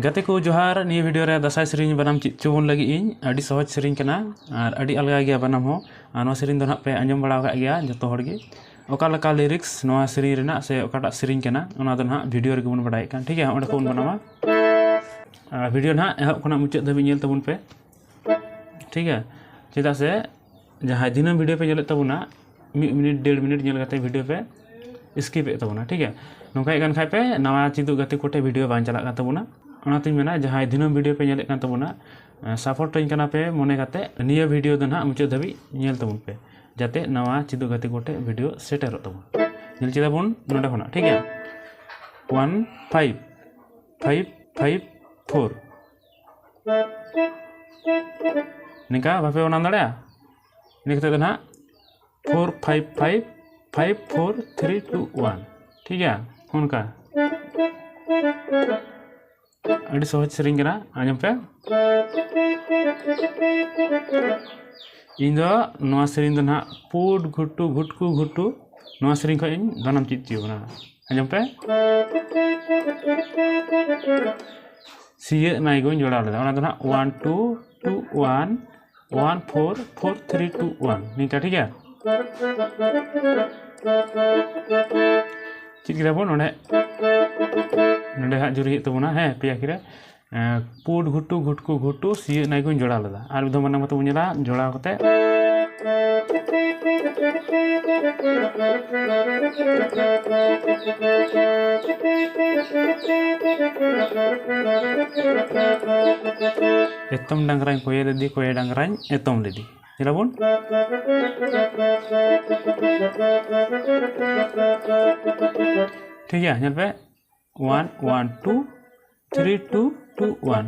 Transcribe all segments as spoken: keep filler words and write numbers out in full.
ᱜᱟᱛᱮ ᱠᱚ ᱡᱚᱦᱟᱨ, ᱱᱤᱭᱟᱹ ᱵᱷᱤᱰᱤᱭᱳ ᱨᱮ ᱫᱟᱸᱥᱟᱭ ᱥᱮᱨᱮᱧ ᱵᱟᱱᱟᱢ ᱪᱮᱫ ᱪᱚ ᱵᱚᱱ ᱞᱟᱹᱜᱤᱫ ᱤᱧ᱾ ᱟᱹᱰᱤ ᱥᱚᱦᱚᱡᱽ ᱥᱮᱨᱮᱧ ᱠᱟᱱᱟ ᱟᱨ ᱟᱹᱰᱤ ᱟᱞᱜᱟ ᱜᱮᱭᱟ ᱵᱟᱱᱟᱢ ᱦᱚᱸ᱾ ᱟᱨ ᱱᱚᱣᱟ ᱥᱮᱨᱮᱧ ᱫᱚ ᱱᱟᱦᱟᱜ ᱯᱮ ᱟᱸᱡᱚᱢ ᱵᱟᱲᱟ ᱟᱠᱟᱫ ᱜᱮᱭᱟ ᱡᱚᱛᱚ ᱦᱚᱲ ᱜᱮ᱾ ᱚᱠᱟ ᱞᱮᱠᱟ ᱞᱤᱨᱤᱠᱥ ᱱᱚᱣᱟ ᱥᱮᱨᱮᱧ ᱨᱮᱱᱟᱜ ᱥᱮ ᱚᱠᱟᱴᱟᱜ ᱥᱮᱨᱮᱧ ᱠᱟᱱᱟ, ᱚᱱᱟ ᱫᱚ ᱱᱟᱦᱟᱜ ᱵᱷᱤᱰᱤᱭᱳ ᱨᱮᱜᱮ ᱵᱚᱱ ᱵᱟᱲᱟᱭᱮᱫ ᱠᱟᱱ, ᱴᱷᱤᱠ ᱜᱮᱭᱟ? ᱚᱸᱰᱮ ᱠᱷᱚᱱ ᱵᱚᱱ ᱵᱟᱱᱟᱢᱟ᱾ ᱟᱨ ᱵᱷᱤᱰᱤᱭᱳ ᱱᱟᱦᱟᱜ ᱮᱦᱚᱵ ᱠᱷᱚᱱᱟᱜ ᱢᱩᱪᱟᱹᱫ ᱫᱷᱟᱹᱵᱤᱡ ᱧᱮᱞ ᱛᱟᱵᱚᱱ ᱯᱮ, ᱴᱷᱤᱠ ᱜᱮᱭᱟ? ᱪᱮᱫᱟᱜ ᱥᱮ ᱡᱟᱦᱟᱸᱭ ᱫᱤᱱᱟᱹᱢ ᱵᱷᱤᱰᱤᱭᱳ ᱯᱮ ᱧᱮᱞᱮᱫ ᱛᱟᱵᱚᱱᱟ, ᱢᱤᱫ ᱢᱤᱱᱤᱴ ᱰᱮᱲ ᱢᱤᱱᱤᱴ ᱧᱮᱞ ᱠᱟᱛᱮ ᱵᱷᱤᱰᱤᱭᱳ ᱯᱮ ᱥᱠᱤᱯᱮᱫ ᱛᱟᱵᱚᱱᱟ, ᱴᱷᱤᱠ ᱜᱮᱭᱟ? ᱱᱚᱝᱠᱟᱭᱮᱫ ᱠᱟᱱ ᱠᱷᱟᱡ ᱯᱮ, ᱱᱟᱣᱟ ᱪᱮᱫᱚᱜ ᱜᱟᱛᱮ ᱠᱚᱴᱷᱮᱱ ᱵᱷᱤᱰᱤᱭᱳ ᱵᱟᱝ ᱪᱟᱞᱟᱜ ᱠᱟᱱ ᱛᱟᱵᱚᱱᱟ᱾ ᱚᱱᱟᱛᱤᱧ ᱢᱮᱱᱟ, ᱡᱟᱦᱟᱸᱭ ᱫᱤᱱᱟᱹᱢ ᱵᱷᱤᱰᱤᱭᱳ ᱯᱮ ᱧᱮᱞᱮᱫ ᱠᱟᱱ ᱛᱟᱵᱚᱱᱟ, ᱥᱟᱯᱳᱨᱴ ᱟᱹᱧ ᱠᱟᱱᱟ ᱯᱮ ᱢᱚᱱᱮ ᱠᱟᱛᱮ ᱱᱤᱭᱟᱹ ᱵᱷᱤᱰᱤᱭᱳ ᱫᱚ ᱱᱟᱦᱟᱜ ᱢᱩᱪᱟᱹᱫ ᱫᱷᱟᱹᱵᱤᱡ ᱧᱮᱞ ᱛᱟᱵᱚᱱ ᱯᱮ, ᱡᱟᱛᱮ ᱱᱟᱣᱟ ᱪᱮᱫᱚᱜ ᱜᱟᱛᱮ ᱠᱚᱴᱷᱮᱱ ᱵᱷᱤᱰᱤᱭᱳ ᱥᱮᱴᱮᱨᱚᱜ ᱛᱟᱵᱚᱱ᱾ ᱧᱮᱞ ᱪᱮᱫᱟ ᱵᱚᱱ ᱱᱚᱰᱮ ᱠᱷᱚᱱᱟᱜ, ᱴᱷᱤᱠ ᱜᱮᱭᱟ? One five five five four. ᱱᱤᱝᱠᱟ ᱵᱟᱯᱮ ᱵᱟᱱᱟᱢ ᱫᱟᱲᱮᱭᱟᱜᱼᱟ? ᱤᱱᱟᱹ ᱠᱟᱛᱮ ᱫᱚ ᱱᱟᱦᱟᱜ four five five five four three two one, ᱴᱷᱤᱠ ᱜᱮᱭᱟ? ᱚᱱᱠᱟ ᱟᱹᱰᱤ ᱥᱚᱦᱚᱡᱽ ᱥᱮᱨᱮᱧ ᱠᱟᱱᱟ, ᱟᱸᱡᱚᱢ ᱯᱮ᱾ ᱤᱧ ᱫᱚ ᱱᱚᱣᱟ ᱥᱮᱨᱮᱧ ᱫᱚ ᱱᱟᱦᱟᱜ ᱯᱩᱴ ᱜᱷᱩᱴᱩ ᱜᱷᱩᱴᱠᱩ ᱜᱷᱩᱴᱩ, ᱱᱚᱣᱟ ᱥᱮᱨᱮᱧ ᱠᱷᱚᱱ ᱤᱧ ᱵᱟᱱᱟᱢ ᱪᱮᱫ ᱦᱚᱪᱚ ᱠᱟᱱᱟ᱾ ᱟᱸᱡᱚᱢ ᱯᱮ᱾ ᱥᱤᱭᱟᱹᱜ ᱱᱟᱭᱜᱚᱧ ᱡᱚᱲᱟᱣ ᱞᱮᱫᱟ, ᱚᱱᱟ ᱫᱚ ᱱᱟᱦᱟᱜ one two two one one four four three two one, ᱱᱤᱝᱠᱟ, ᱴᱷᱤᱠ ᱜᱮᱭᱟ? ᱪᱮᱫ ᱠᱮᱫᱟ ᱵᱚᱱ ᱱᱚᱰᱮ, ᱱᱚᱰᱮ ᱦᱟᱸᱜ ᱡᱩᱨᱤ ᱦᱩᱭᱩᱜ ᱛᱟᱵᱚᱱᱟ, ᱦᱮᱸ, ᱯᱮᱭᱟ ᱠᱤᱨᱟᱹ᱾ ᱮᱸ, ᱯᱩᱴ ᱜᱷᱩᱴᱩ ᱜᱷᱩᱴᱠᱩ ᱜᱷᱩᱴᱩ ᱥᱤᱭᱟᱹᱜ ᱱᱟᱭᱜᱚᱧ ᱡᱚᱲᱟᱣ ᱞᱮᱫᱟ᱾ ᱟᱨ ᱢᱤᱫ ᱫᱷᱟᱣ ᱵᱟᱱᱟᱢ ᱠᱟᱛᱮ ᱵᱚᱱ ᱧᱮᱞᱟ, ᱡᱚᱲᱟᱣ ᱠᱟᱛᱮ᱾ ᱮᱛᱚᱢ ᱰᱟᱝᱨᱟᱧ ᱠᱚᱭᱮ ᱞᱮᱫᱮ, ᱠᱚᱭᱮ ᱰᱟᱝᱨᱟᱧ ᱮᱛᱚᱢ ᱞᱮᱫᱮ᱾ ᱧᱮᱞᱟᱵᱚᱱ᱾ ᱴᱷᱤᱠ ᱜᱮᱭᱟ, ᱧᱮᱞ ᱯᱮ᱾ One one two three two two one.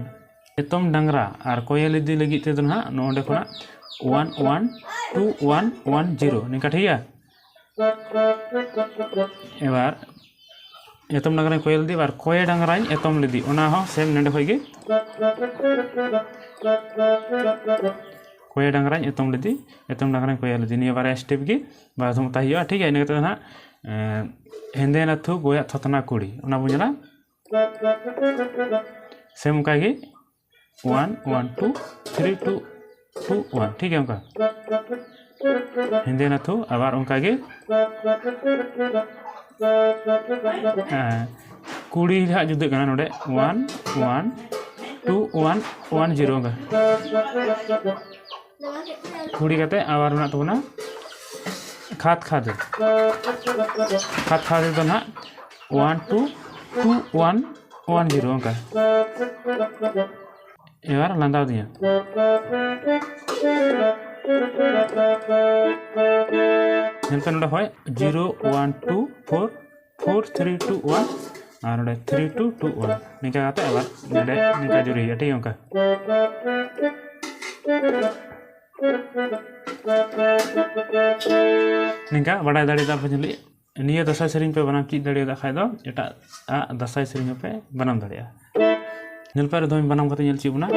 ᱮᱛᱚᱢ ᱰᱟᱝᱨᱟ ᱟᱨ ᱠᱚᱭᱮ ᱞᱮᱫᱮ ᱞᱟᱹᱜᱤᱫ ᱛᱮᱫᱚ ᱱᱟᱦᱟᱜ ᱱᱚᱰᱮ ᱠᱷᱚᱱᱟᱜ one one two one one zero, ᱱᱤᱝᱠᱟ, ᱴᱷᱤᱠ ᱜᱮᱭᱟ? ᱮᱵᱟᱨ ᱮᱛᱚᱢ ᱰᱟᱝᱨᱟᱧ ᱠᱚᱭᱮ ᱞᱮᱫᱮ, ᱮᱵᱟᱨ ᱠᱚᱭᱮ ᱰᱟᱝᱨᱟᱧ ᱮᱛᱚᱢ ᱞᱮᱫᱮ, ᱚᱱᱟ ᱦᱚᱸ ᱥᱮᱢ ᱱᱚᱰᱮ ᱠᱷᱚᱡ ᱜᱮ᱾ ᱠᱚᱭᱮ ᱰᱟᱝᱨᱟᱧ ᱮᱛᱚᱢ ᱞᱮᱫᱮ, ᱮᱛᱚᱢ ᱰᱟᱝᱨᱟᱧ ᱠᱚᱭᱮ ᱞᱮᱫᱮ, ᱱᱤᱭᱟᱹ ᱵᱟᱨᱭᱟ ᱥᱴᱮᱯ ᱜᱮ ᱵᱟᱨ ᱫᱷᱚᱢ ᱚᱛᱟᱭ ᱦᱩᱭᱩᱜᱼᱟ, ᱴᱷᱤᱠ ᱜᱮᱭᱟ? ᱤᱱᱟᱹ ᱠᱟᱛᱮ ᱫᱚ ᱱᱟᱦᱟᱜ, ᱮᱸ, ᱦᱮᱸᱫᱮ ᱱᱟᱹᱛᱷᱩ ᱜᱚᱭᱟᱜ ᱛᱷᱚᱛᱱᱟ ᱠᱩᱲᱤ, ᱚᱱᱟ ᱵᱚᱱ ᱧᱮᱞᱟ᱾ ᱥᱮᱢ ᱚᱱᱠᱟ ᱜᱮ one one two three two two one, ᱴᱷᱤᱠ ᱜᱮᱭᱟ᱾ ᱚᱱᱠᱟ ᱦᱮᱸᱫᱮ ᱱᱟᱛᱷᱩ ᱟᱵᱟᱨ ᱚᱱᱠᱟ ᱜᱮ ᱦᱮᱸ, ᱠᱩᱲᱤ ᱦᱟᱸᱜ ᱡᱩᱫᱟᱹᱜ ᱠᱟᱱᱟ ᱱᱚᱰᱮ one one two one one zero ᱚᱱᱠᱟ᱾ ᱠᱩᱲᱤ ᱠᱟᱛᱮ ᱟᱵᱟᱨ ᱢᱮᱱᱟᱜ ᱛᱟᱵᱚᱱᱟ ᱠᱷᱟᱛ ᱠᱷᱟᱫᱮ᱾ ᱠᱷᱟᱛ ᱠᱷᱟᱫᱮ ᱫᱚ ᱱᱟᱦᱟᱜ one two two one one zero ᱚᱱᱠᱟ᱾ ᱮᱵᱟᱨ ᱞᱟᱸᱫᱟᱣ ᱫᱤᱧᱟ᱾ ᱧᱮᱞ ᱯᱮ ᱱᱚᱰᱮ ᱦᱚᱭ zero one two four four three two one ᱟᱨ ᱱᱚᱰᱮ ᱛᱷᱨᱤ ᱴᱩ ᱴᱩ ᱚᱣᱟᱱ, ᱱᱤᱝᱠᱟ ᱠᱟᱛᱮ ᱟᱵᱟᱨ ᱱᱚᱰᱮ ᱱᱤᱝᱠᱟ ᱡᱩᱨᱤ ᱦᱩᱭᱩᱜᱼᱟ, ᱴᱷᱤᱠ ᱜᱮᱭᱟ? ᱚᱱᱠᱟ ᱱᱤᱝᱠᱟ ᱵᱟᱰᱟᱭ ᱫᱟᱲᱮᱭᱟᱫᱟ ᱯᱮ ᱡᱟᱹᱱᱤᱡ᱾ ᱱᱤᱭᱟᱹ ᱫᱟᱸᱥᱟᱭ ᱥᱮᱨᱮᱧ ᱯᱮ ᱵᱟᱱᱟᱢ ᱪᱮᱫ ᱫᱟᱲᱮᱭᱟᱫᱟ ᱠᱷᱟᱡ ᱫᱚ ᱮᱴᱟᱜ ᱟᱜ ᱫᱟᱸᱥᱟᱭ ᱥᱮᱨᱮᱧ ᱦᱚᱸᱯᱮ ᱵᱟᱱᱟᱢ ᱫᱟᱲᱮᱭᱟᱜᱼᱟ᱾ ᱧᱮᱞ ᱯᱮ, ᱟᱨ ᱫᱚᱢᱮ ᱵᱟᱱᱟᱢ ᱠᱟᱛᱮ ᱧᱮᱞ ᱦᱚᱪᱚᱭᱮᱫ ᱵᱚᱱᱟ᱾